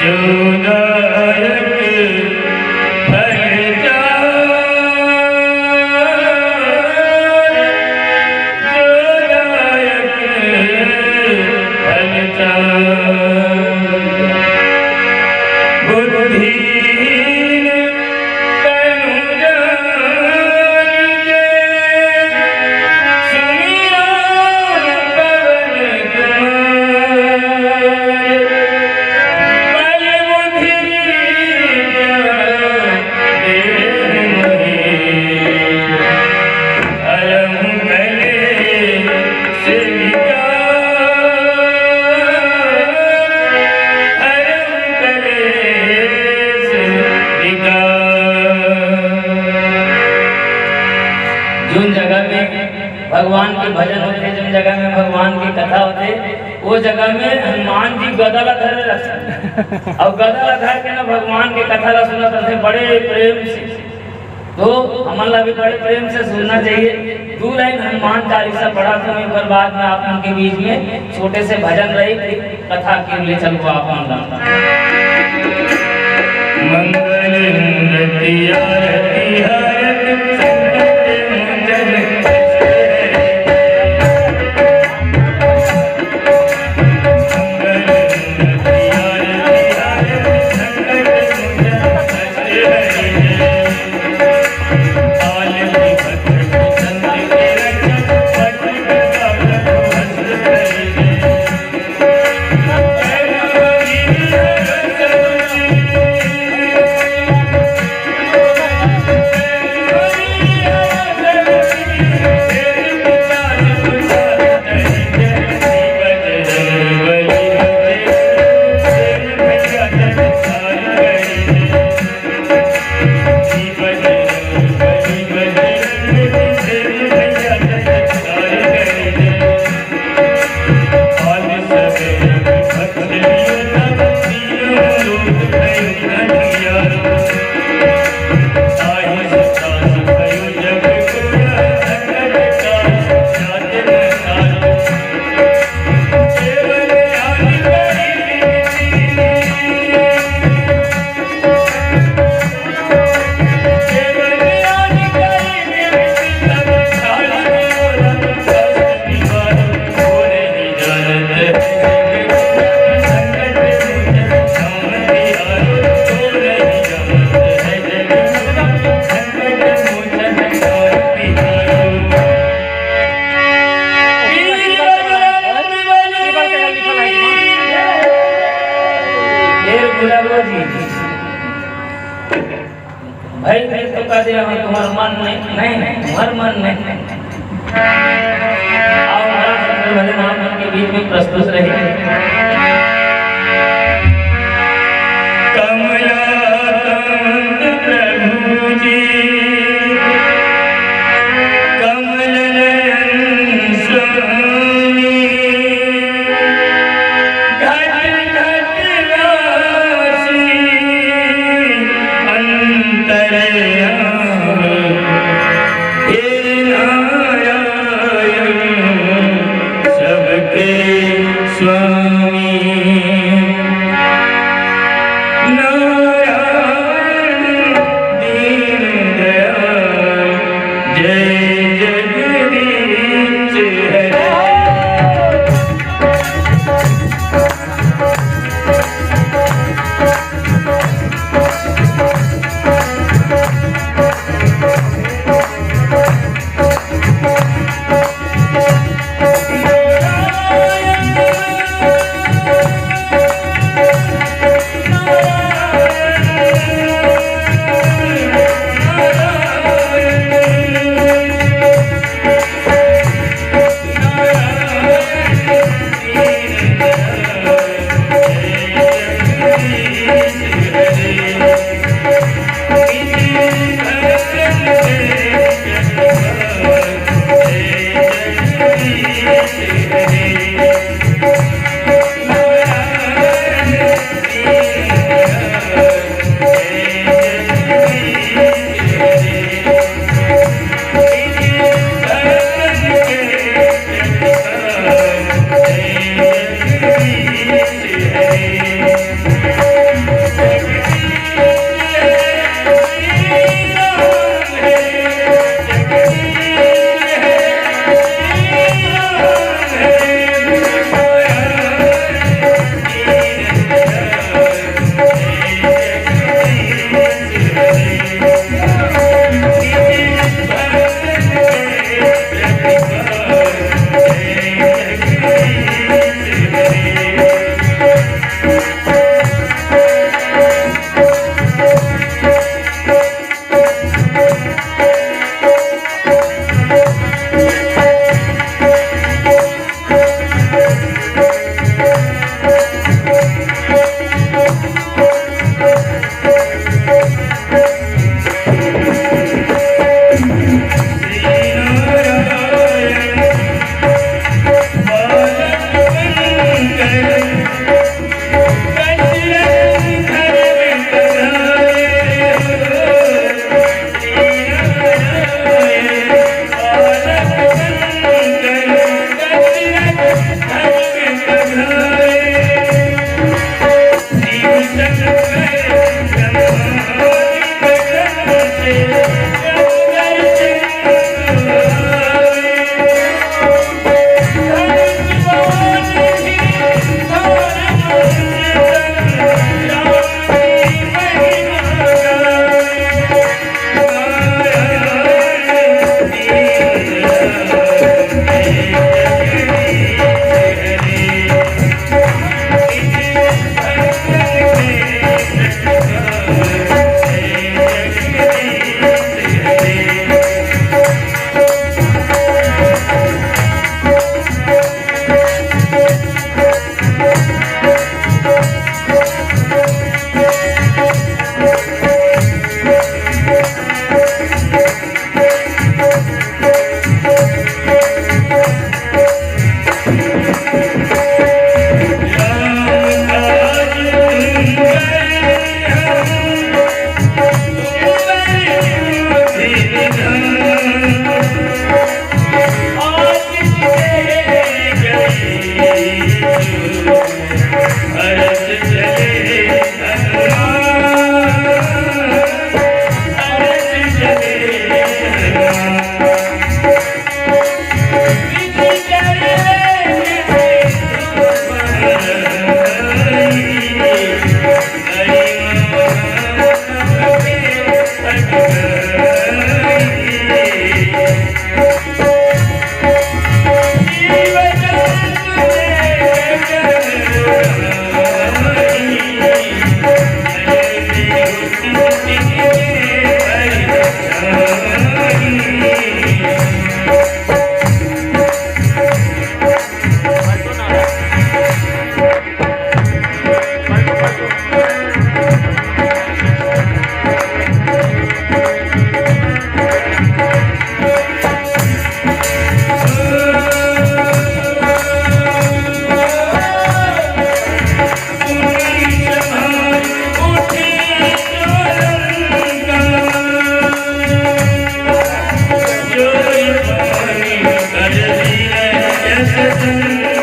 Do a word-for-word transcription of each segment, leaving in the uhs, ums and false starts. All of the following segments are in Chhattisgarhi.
जोदायक फल चार, जोदायक फल चार। बुद्धिहीन तनु जान के, सुमिरो पवन कुमार। बल बुद्धि विद्या देहु मोहि, हरहु कलेस विकार, हरहु कलेस विकार। जोन जगह में भगवान के भजन होथे, जोन जगह में भगवान के कथा होथे, वो जगह में हनुमान जी गदा ला धरे रहथे। अउ गदा ला धर के ना भगवान के कथा ला सुनत रहथे बड़े प्रेम से। तो हमन ला भी बड़े प्रेम से सुनना चाहिए। दू लाइन हनुमान चालीसा पढ़त हँव, ओकर बाद में आप मन के बीच में छोटे से भजन रही, फिर कथा के ले चलबो आप मन ला। मंगल मूरति आरती हरत संकट मोचन। हे गुलाबो जी, भाई, भाई तो कह दे, हम तुम्हार मन में नहीं, तुम्हार मन में नहीं। आओ, हमारा शंकर भजन आप मन के बीच में प्रस्तुत रहे। कमलाकांत प्रभु जी, कमल नयन स्वामी, घट घट वासी अंतर्यामी, हे नारायण सबके स्वामी। नारायण दीन दयाल जय जगदीश हरे। श्री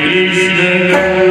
कृष्ण